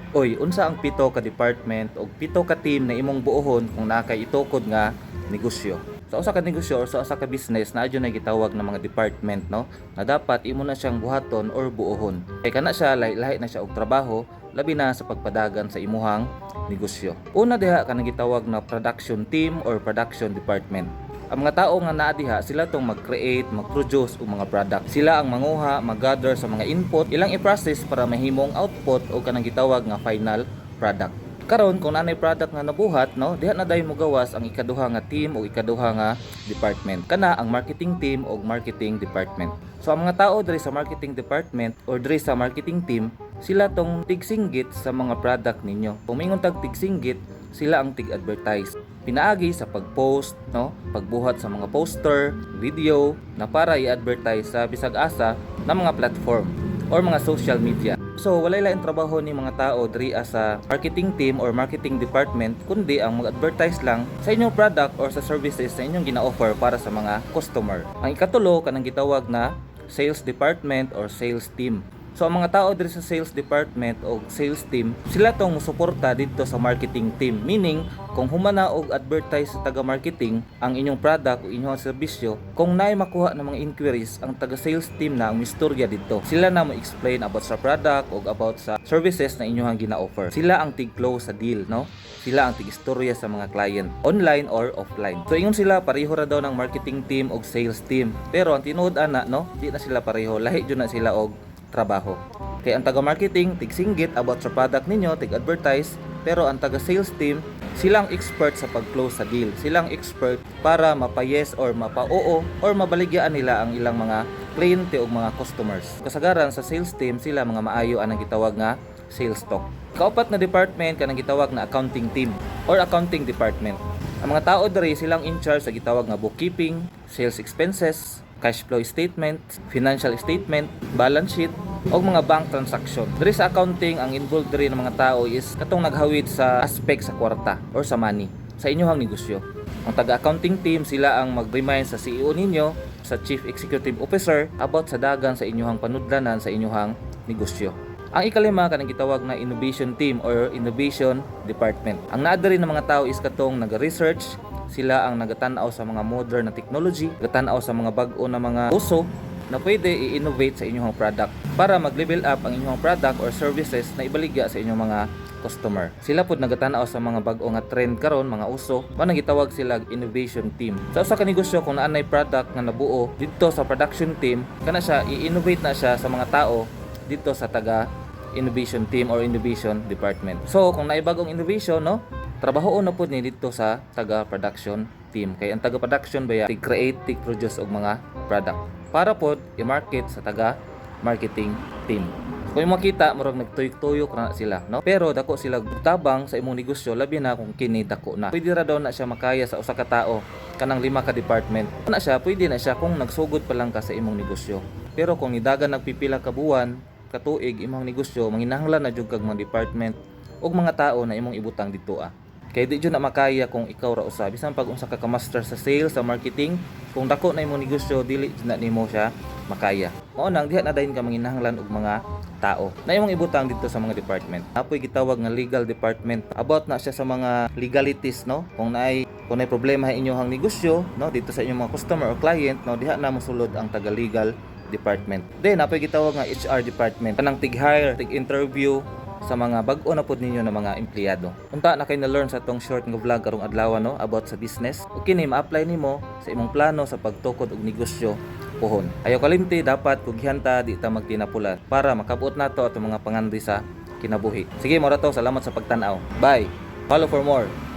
Oy, unsa ang pito ka department o pito ka team na imong buohon kung naa kay itukod nga negosyo? Sa usa ka negosyo or sa usa ka business, naa jud na gitawag na mga department, no, na dapat imo na siyang buhaton or buohon. Kay kana siya, lahi-lahi na siya og trabaho, labi na sa pagpadagan sa imuhang negosyo. Una diha, kanang gitawag na production team or production department. Ang mga tao nga naa diha, sila tong mag-create, mag-produce og mga product. Sila ang manguha, mag-gather sa mga input, ilang i-process para mahimong output o kanang gitawag nga final product. Karon, kung naa nay product nga nabuhat, no, diha na dayon mogawas ang ikaduha nga team o ikaduha nga department. Kana ang marketing team o marketing department. So ang mga tao diri sa marketing department or diri sa marketing team, sila tong tigsinggit sa mga product ninyo. Kung mingon tag tigsinggit, sila ang tig-advertise. Pinaagi sa pag-post, no, pagbuhat sa mga poster, video na para i-advertise sa bisag asa na mga platform or mga social media. So walay laing trabaho ni mga tao diri sa marketing team or marketing department kundi ang mag-advertise lang sa inyong product or sa services na inyong gina-offer para sa mga customer. Ang ikatulo, kanang gitawag na sales department or sales team. So ang mga tao diri sa sales department o sales team, sila tong musuporta dito sa marketing team. Meaning, kung humana og advertise sa taga marketing ang inyong product o inyong serbisyo, kung naay makuha ng mga inquiries, ang taga sales team na ang mistorya dito. Sila na mo explain about sa product o about sa services na inyong gina-offer. Sila ang tig-close sa deal, no? Sila ang tig-istorya sa mga client, online or offline. So ingon sila, pareho ra daw ng marketing team og sales team. Pero ang tinuod ana, no, di na sila pareho, lahi jud na sila og trabaho. Kay ang taga-marketing, tig-singgit about sa product ninyo, tig-advertise, pero ang taga-sales team, silang expert sa pag-close sa deal. Silang expert para mapa-yes or mapa-oo or mabaligyaan nila ang ilang mga kliyente o mga customers. Kasagaran sa sales team, sila mga maayo anang gitawag nga sales talk. Kaupat na department, kanang gitawag na accounting team or accounting department. Ang mga tao diri, silang in charge sa gitawag nga bookkeeping, sales expenses, cash flow statement, financial statement, balance sheet, o mga bank transaction. Diri sa accounting, ang involved diri ng mga tao is katong naghawid sa aspect sa kwarta or sa money sa inyong negosyo. Ang taga-accounting team, sila ang mag-remind sa CEO ninyo, sa Chief Executive Officer, about sa dagan sa inyong panudlanan sa inyong negosyo. Ang ikalima, kanang gitawag na innovation team or innovation department. Ang naa diri ng mga tao is katong naga-research, sila ang nagatanaw sa mga modern na technology, nagatanaw sa mga bag-o na mga uso na pwede i-innovate sa inyong product para mag-level up ang inyong product or services na ibaligya sa inyong mga customer. Sila pud nagatanaw sa mga bag-o nga trend karon, mga uso, mao nang gitawag sila innovation team. Sa usa ka negosyo, kung naa nay product nga nabuo didto sa production team, kana siya i-innovate na siya sa mga tao dito sa taga innovation team or innovation department. So, kung naay bag-ong innovation, no, trabahoon na pud ni dito sa taga production team. Kay ang taga production baya tig create, tig produce og mga product para pod i-market sa taga marketing team. Kung imong makita, murag nagtuyok-tuyok na sila, no? Pero dako sila tabang sa imong negosyo, labi na kung kini dako na. Pwede ra daw na siya makaya sa usa ka tao kanang lima ka department. Na siya, pwede na siya kung nagsugod pa lang ka sa imong negosyo. Pero kung nidagan nagpipila ka buwan, katuig imong negosyo, manginahanglan na jud kag mga department ug mga tao na imong ibutang dito ah. Kay di jud na makaya kung ikaw ra usa. Bisan pag unsa ka ka master sa sales, sa marketing, kung dako na imong negosyo, dili jud na nimo siya makaya. Mao nang diha na dayon ka manginahanglan og mga tao na imong ibutang dito sa mga department. Apoy gitawag nga legal department. About na siya sa mga legalities, no? Kung naay problema sa inyong negosyo, no, dito sa inyong mga customer or client, no, diha na mosulod ang taga legal department. Then apoy gitawag nga HR department. Kanang tig-hire, tig-interview sa mga bag-o na pod ninyo na mga empleyado. Unta naa kay na-learn sa atong short nga vlog karong adlaw, no, about sa business. Ug kini ma-apply nimo sa imong plano sa pagtukod og negosyo puhon. Ayaw kalimti, dapat kugihan ta, di ta magtinapulan para makabot nato atong mga pangandoy sa kinabuhi. Sige, mao ra to. Salamat sa pagtan-aw. Bye. Follow for more.